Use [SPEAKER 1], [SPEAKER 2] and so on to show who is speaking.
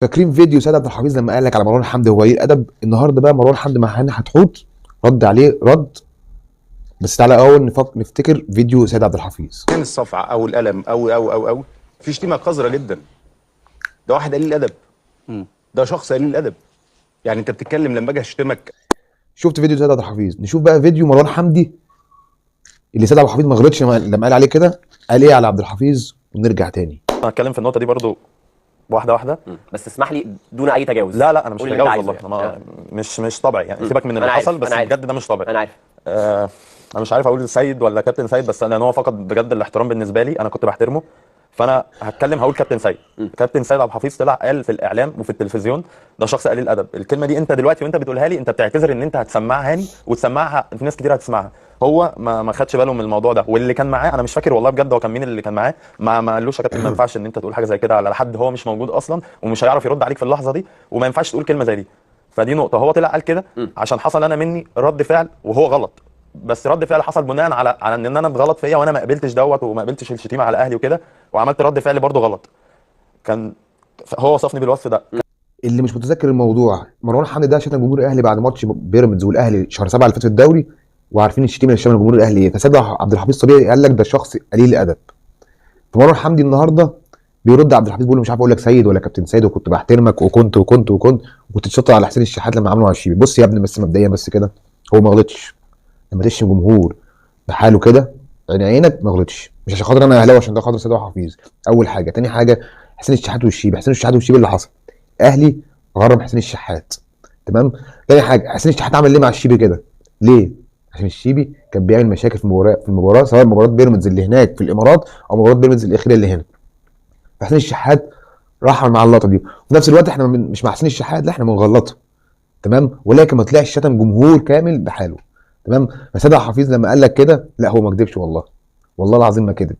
[SPEAKER 1] فاكرين فيديو سيد عبد الحفيظ لما قال لك على مروان حمدي هو قليل ادب؟ النهارده بقى مروان حمدي مع هاني حتحوت رد عليه رد، بس تعالى اول نفتكر فيديو سيد عبد الحفيظ.
[SPEAKER 2] كان الصفعه او الالم او او او او في شتيمه قذرة جدا. ده واحد قليل ادب، ده شخص قليل الادب. يعني انت بتتكلم لما اجي اشتمك.
[SPEAKER 1] شفت فيديو سيد عبد الحفيظ، نشوف بقى فيديو مروان حمدي اللي سيد عبد الحفيظ ما غلطش لما قال عليه كده، قال ايه على عبد الحفيظ، ونرجع تاني.
[SPEAKER 3] انا هتكلم في النقطة دي برضو واحدة واحدة،
[SPEAKER 4] بس اسمح لي دون اي تجاوز.
[SPEAKER 3] لا لا انا مش
[SPEAKER 4] قول اللي
[SPEAKER 3] متجاوز
[SPEAKER 4] انت
[SPEAKER 3] والله،
[SPEAKER 4] عايزه
[SPEAKER 3] انا
[SPEAKER 4] يعني.
[SPEAKER 3] مش طبيعي يعني، سيبك من اللي
[SPEAKER 4] أنا
[SPEAKER 3] حصل،
[SPEAKER 4] عارف،
[SPEAKER 3] بس
[SPEAKER 4] أنا عارف.
[SPEAKER 3] بجد ده مش طبيعي.
[SPEAKER 4] انا عارف.
[SPEAKER 3] انا مش عارف اقول سيد ولا كابتن سيد، بس انا هو فقد بجد الاحترام بالنسبة لي، انا كنت بحترمه، فانا هتكلم هقول كابتن سيد. كابتن سيد عبد الحفيظ طلع قال في الاعلام وفي التلفزيون ده شخص قليل الادب. الكلمة دي انت دلوقتي وانت بتقولها لي انت بتعتذر ان انت هتسمعها لي وتسمعها في ناس كتير هتسمعها. هو ما خدش باله من الموضوع ده، واللي كان معاه انا مش فاكر والله بجد هو كان مين اللي كان معاه، ما قالوش يا كابتن ما ينفعش ان انت تقول حاجة زي كده على حد هو مش موجود اصلا ومش هيعرف يرد عليك في اللحظة دي، وما ينفعش تقول كلمة زي دي. فدي نقطة. هو طلع قال كده عشان حصل انا مني رد فعل وهو غلط، بس رد فعل حصل بناء على ان انا اتغلط فيا وانا ما قبلتش دوت وما قبلتش الشتيمة على اهلي وكده، وعملت رد فعل برضه غلط. كان هو وصفني بالوصف ده.
[SPEAKER 1] اللي مش متذكر الموضوع، مروان حمدي ده شتم جمهور الاهلي بعد ماتش بيراميدز والاهلي شهر 7 اللي فات في الدوري، وعارفين الشتيمة اللي شتم جمهور الاهلي ايه. فسيد عبد الحفيظ طبيعي قال لك ده شخص قليل الادب. فمروان حمدي النهارده بيرد عبد الحفيظ بيقول له مش عارف اقول لك سيد ولا كابتن سيد، وكنت بحترمك وكنت وكنت وكنت وكنت تشطر على حسين الشحات لما عملوا على الشيبي. بص يا ابني، بس مبدئيا بس كده هو ما غلطش. لما تشتم جمهور بحاله كده عين عينك ما غلطش، مش عشان خاطر انا اهلاوي، عشان ده خاطر سيد عبد الحفيظ. اول حاجة. تاني حاجة، حسين الشحات والشيبي، حسين الشحات والشيبي اللي حصل، اهلي غرم حسين الشحات، تمام. تاني حاجة، حسين الشحات عمل ليه مع الشيبي كده؟ ليه؟ عشان الشيبي كان بيعمل مشاكل في المباراة، سواء مباراة بيراميدز اللي هناك في الامارات او مباراة بيراميدز الاخيرة اللي هنا. فحسين الشحات راح مع اللقطة دي، وفي نفس الوقت احنا مش مع حسين الشحات، لا احنا بنغلطه، تمام، ولكن ما طلعش شتم جمهور كامل بحاله، تمام. فسيد عبد الحفيظ لما قال لك كده، لا هو ما كدبش والله، والله العظيم ما كدب.